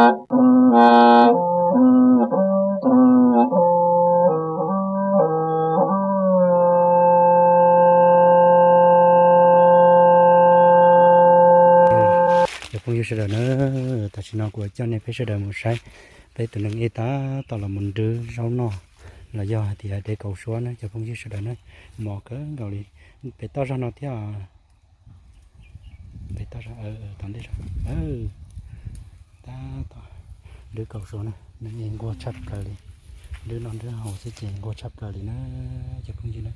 Cov phooj ywg sawv daws na, tam sim no kuv coj nej peb sawv daws mus saib peb tus neeg ej tab tom los mus nrhw zaub noj, los yog hais tias de kaus suab na cov phooj ywg sawv daws na, mos kawg nkaus li. Pem toj zog no thiab, pem toj zog, tom ntej zog, tab tom nrhw kaus suab na, neeg ej nquag tshaj plaws li. Nrhw noj nrhw haus xwb ces nquag tshaj plaws li na cov phooj ywg na.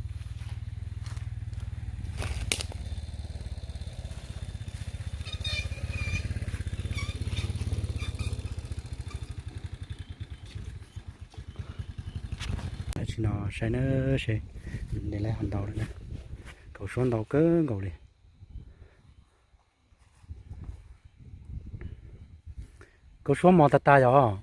Tam sim no saib na, seb de lawm ho ntau lawm na. Kaus suab ntau kawg nkaus li. Kaus suab mos tag tag yom.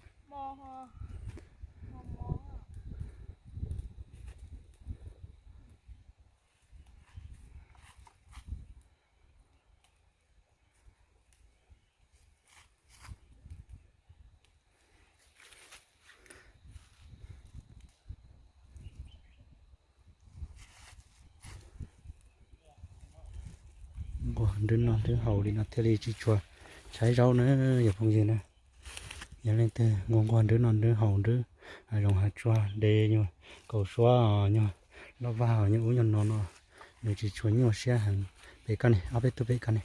Nquag nrhw noj nrhw haus li no thiaj li tsis tshua tshaib zaub na cov phooj ywg na. Yog leej twg nquag nquag nrhw noj nrhw haus nrhw hav zoov hav tsuag de nyuag kaus suab nyuag loj vag nyuag ub nyuag no no, nws tsis tshua nyuaj siab heev. Pem koj ne, ob peb tug pem koj ne.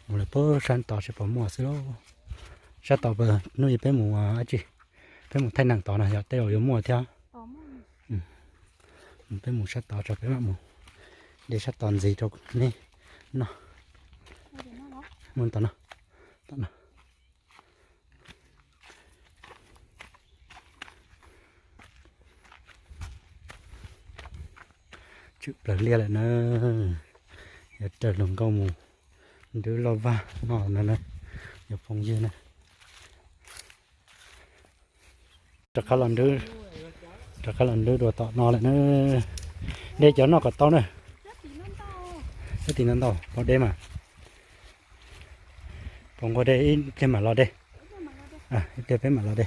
Mus lawm puag sab tod seb puas muaj xwb lauj. Sab tod puas hnub ib peb mus dab tsi, peb mus thaij neeg tod na yog tej zaum yuav muaj thiab. Peb mus sab tod tso, peb mam mus de sab tod ntxiv rau nej noj. Mus tom no, tom no. Tsw plaws liaj lawm na, yuav raws luag nkauj mus nrhw loj vag noj no na, cov phooj ywg na. Rov qab los nrhw, rov qab los nrhw dua tom no lawm na. De cov noj kom tau na. Sab tim no ntau, pov de mas. Pov nquag de ib pliag mam los de. Ib pliag peb mam los de.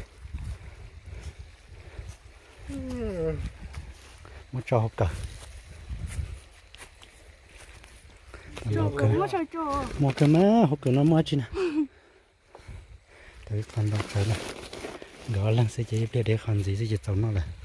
Muab tso hauv kawm. Muaj kawg mas, hauv kawm no muaj dab tsi na. Tau ib qho ntau tsawv na. Nkawd ob leeg xwb ces ib pliag de qho ntxiv xwb ces txaus noj lawm.